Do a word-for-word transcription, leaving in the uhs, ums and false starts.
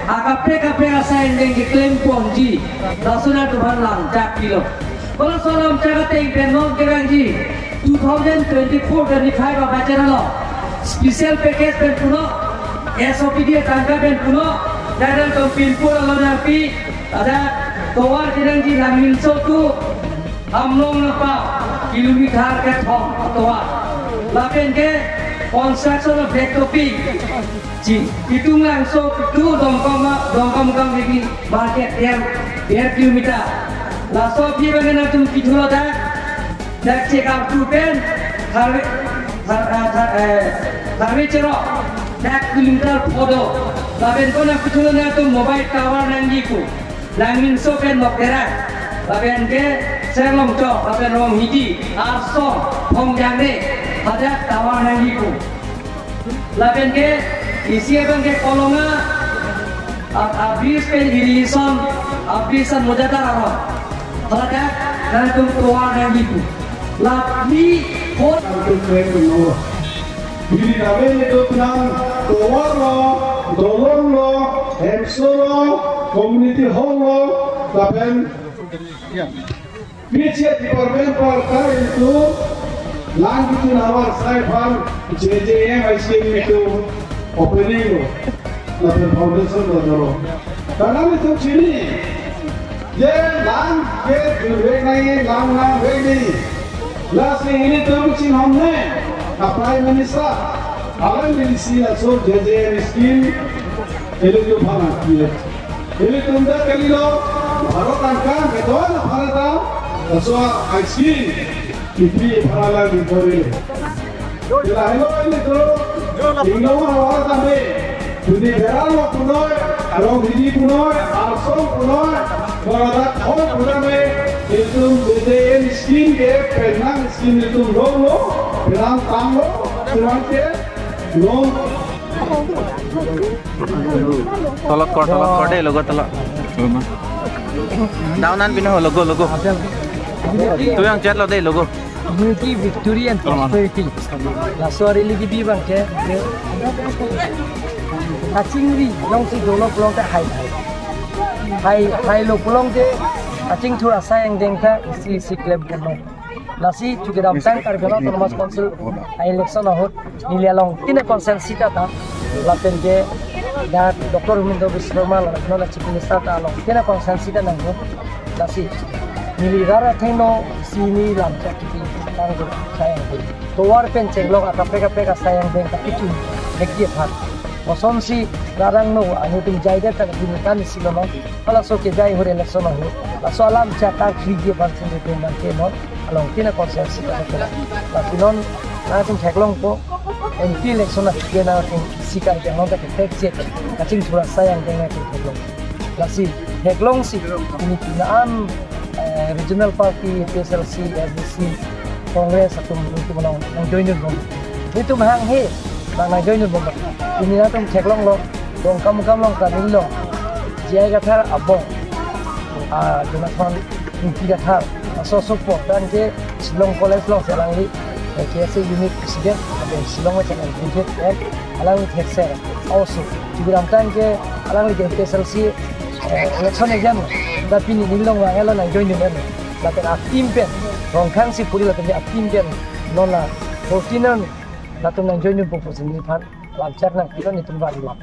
Akaprek kaprek asai angdeng keklem ponji, lason atum aphan lamchak pilo. Kolo so lamchak ateng pen non kerangji, two thousand twenty-four twenty-five abachera lo. Special package pen puno, S O P D tangka pen puno, dadang tong pinpur alo nangpi, ada tovar kerangji Langmingso to Hamlong napa kilometer kethom atovar. Lapen ke construction of black topping. Chi, Kitung Langso to Dongkam, Dongkamukam Vegi market der, der kilometer. Laso aphi bang nangtum kithulo dak, dak check up tu pen, tharve, thar, ah, thar, eh, tharve chero, dak kilometer phodo. Lapen ko nangkithulo nangtum mobile tower nangji pu. Langmingso pen Mokdera, lapen ke Serlongchok, lapen Ronghidi, Arsong, Phongjangre, hadak tower nangji pu. Lapen ke isi abang ke Kolonga, a, a bridge pen irrigation, a bridge an mojatar aron. Hadak nangtum tovar nangji pu. Lapli hot. Nangtum kre kuno. Biri nave nangtum nang tovar lo, dolong lo, hemso lo, community hall lo, lapen P H A department apar ta itum lang kitun havar asai aphan J J M I C M itum opening lo, lapen foundation lo dolo. Karena itum chini, je lang ke jurvek nangji, lang nangvek nangji. Lasi ilitum chinghon ne, a Prime Minister, alang milisi laso J J M scheme, ilitum aphan nangpi. Ilitum dak kalilo, Bharat angkang, betul Bharat ang, laso a scheme, kipi pharala di kori. Ila helo ilitum, ingno havar tame, Pini Bheralo punoi, Ronghidi punoi, Arsong punoi, Baradak hoi punoi me, itum B J M scheme ke penang scheme itum dolo, penang tanglo, selang ke, long. Tolok kor, tolok kor deh, logo tolok. Down an pino, logo, logo. Tu yang chat lo deh, logo. Unity, victory and prosperity. Laso arili kibi bang ke, ke kachingri jongsi dolo pulote hai hai. Hai, hailo pulote kachingthur asai angdeng ta isi isi klem kono. Lasi chukidamtang Karbi Anglong Autonomous Council a-election ahut neli along kene constituency ta ta, lapen ke dak Doctor Himanta Biswa Sarma la, non Chief Minister ta along kene constituency ta nangho. Lasi neli rat athengno isi neli lamchak kipi tanglo asai angdeng. Tovar pen chenglok akaprek kaprek asai angdeng kapichun vekji aphan. Kosonsi rarangno anutum jai det ta kini kan isi lo non. Halaso kejai ahut election ahut, laso alamchak ta khriji aphan si nelitum bang ke non along kene constituency ta kena. Lasi non nangtum theklongpo, M P election a kena nangtum isi Karbi Anglong ta ketheksi, kachingthur asai angdeng nangtum theklong. Lasi theklongsi, ini pina an, eh, regional party, A P H L C, A D C, Congress atum nelitum along nangjoin dunbom. Nelitum hanghe, nang nangjoin dunbom. Ini nangtum theklonglo, Dongkamukam along kaninglo, J I Kathar abong, ah, Jonathan Ingti Kathar, aso sopo, dan ke Shillong College alongsi alangli, eh, K S A unit president, abe Shillong along alangli graduate, eh, alangli thekser, also, chukidamtang ke alangli ke A P H L C, eh, election exam, da pini neli along vang elo nangjoin dun elo, lapen a-team pen, Rongkhang si puri lapen a-team pen, non la fourteen an, latum nangjoin dunpo pusi neliphan lamchak nangpilo, nelitum vang lap.